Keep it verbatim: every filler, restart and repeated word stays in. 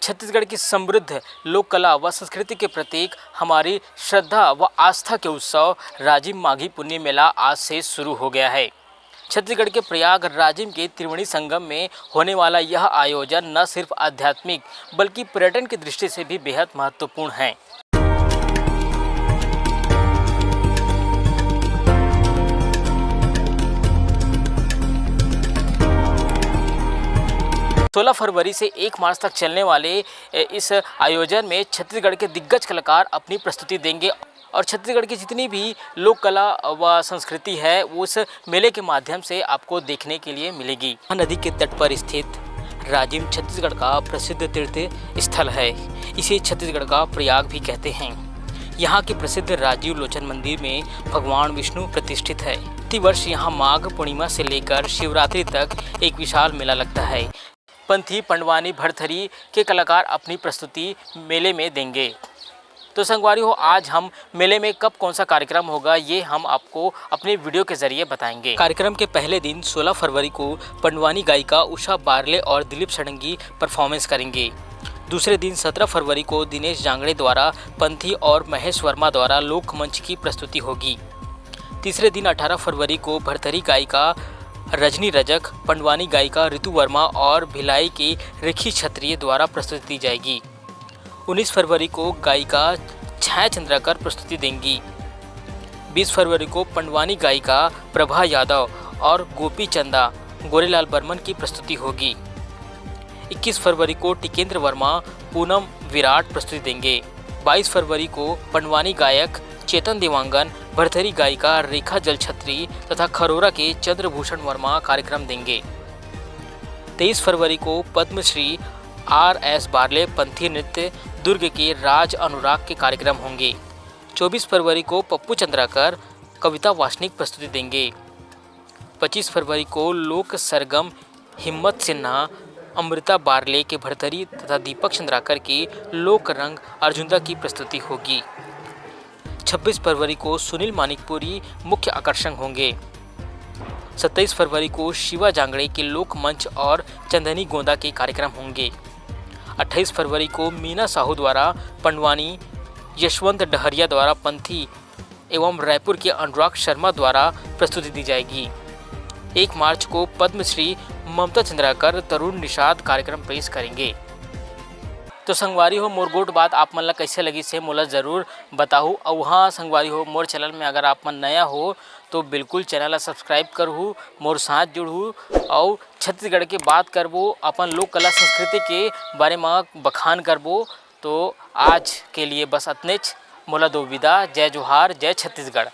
छत्तीसगढ़ की समृद्ध लोक कला व संस्कृति के प्रतीक हमारी श्रद्धा व आस्था के उत्सव राजिम माघी पुन्नी मेला आज से शुरू हो गया है। छत्तीसगढ़ के प्रयाग राजिम के त्रिवेणी संगम में होने वाला यह आयोजन न सिर्फ आध्यात्मिक बल्कि पर्यटन की दृष्टि से भी बेहद महत्वपूर्ण है। सोलह फरवरी से एक मार्च तक चलने वाले इस आयोजन में छत्तीसगढ़ के दिग्गज कलाकार अपनी प्रस्तुति देंगे और छत्तीसगढ़ की जितनी भी लोक कला व संस्कृति है, वो इस मेले के माध्यम से आपको देखने के लिए मिलेगी। नदी के तट पर स्थित राजिम छत्तीसगढ़ का प्रसिद्ध तीर्थ स्थल है। इसे छत्तीसगढ़ का प्रयाग भी कहते हैं। यहाँ के प्रसिद्ध राजीव लोचन मंदिर में भगवान विष्णु प्रतिष्ठित है। प्रतिवर्ष यहाँ माघ पूर्णिमा से लेकर शिवरात्रि तक एक विशाल मेला लगता है। पंथी, पंडवानी, भरथरी के कलाकार अपनी प्रस्तुति मेले में देंगे। तो संगवारी हो, आज हम मेले में कब कौन सा कार्यक्रम होगा, ये हम आपको अपने वीडियो के जरिए बताएंगे। कार्यक्रम के पहले दिन सोलह फरवरी को पंडवानी गायिका उषा बारले और दिलीप षडंगी परफॉर्मेंस करेंगे। दूसरे दिन सत्रह फरवरी को दिनेश जांगड़े द्वारा पंथी और महेश वर्मा द्वारा लोकमंच की प्रस्तुति होगी। तीसरे दिन अठारह फरवरी को भरथरी गायिका रजनी रजक, पंडवानी गायिका ऋतु वर्मा और भिलाई की रिखी क्षत्रिय द्वारा प्रस्तुति दी जाएगी। उन्नीस फरवरी को गायिका छाया चंद्राकर प्रस्तुति देंगी। बीस फरवरी को पंडवानी गायिका प्रभा यादव और गोपी चंदा गोरेलाल बर्मन की प्रस्तुति होगी। इक्कीस फरवरी को टिकेंद्र वर्मा पूनम विराट प्रस्तुति देंगे। बाईस फरवरी को पंडवानी गायक चेतन देवांगन, भरथरी गायिका रेखा जलछत्री तथा खरोरा के चंद्रभूषण वर्मा कार्यक्रम देंगे। तेईस फरवरी को पद्मश्री आर एस बारले पंथी नृत्य दुर्ग के राज अनुराग के कार्यक्रम होंगे। चौबीस फरवरी को पप्पू चंद्राकर कविता वाचनिक प्रस्तुति देंगे। पच्चीस फरवरी को लोक सरगम हिम्मत सिन्हा, अमृता बारले के भरथरी तथा दीपक चंद्राकर की लोक रंग अर्जुंदा की प्रस्तुति होगी। छब्बीस फरवरी को सुनील मानिकपुरी मुख्य आकर्षण होंगे। सत्ताईस फरवरी को शिवा जांगड़े के लोकमंच और चंदनी गोंदा के कार्यक्रम होंगे। अट्ठाईस फरवरी को मीना साहू द्वारा पंडवानी, यशवंत डहरिया द्वारा पंथी एवं रायपुर के अनुराग शर्मा द्वारा प्रस्तुति दी जाएगी। एक मार्च को पद्मश्री ममता चंद्राकर तरुण निषाद कार्यक्रम पेश करेंगे। तो संगवारी हो, मोर गोठ बात आप मन ला कैसे लगिस हे, मोला जरूर बताहू। अउ हाँ संगवारी हो, मोर चैनल में अगर आप मन नया हो तो बिल्कुल चैनल ला सब्सक्राइब करहू, मोर साथ जुड़हू अउ छत्तीसगढ़ के बात करबो, अपन लोक कला संस्कृति के बारे में बखान करबो। तो आज के लिए बस अतनेच। मोला दो विदा। जय जोहार, जय छत्तीसगढ़।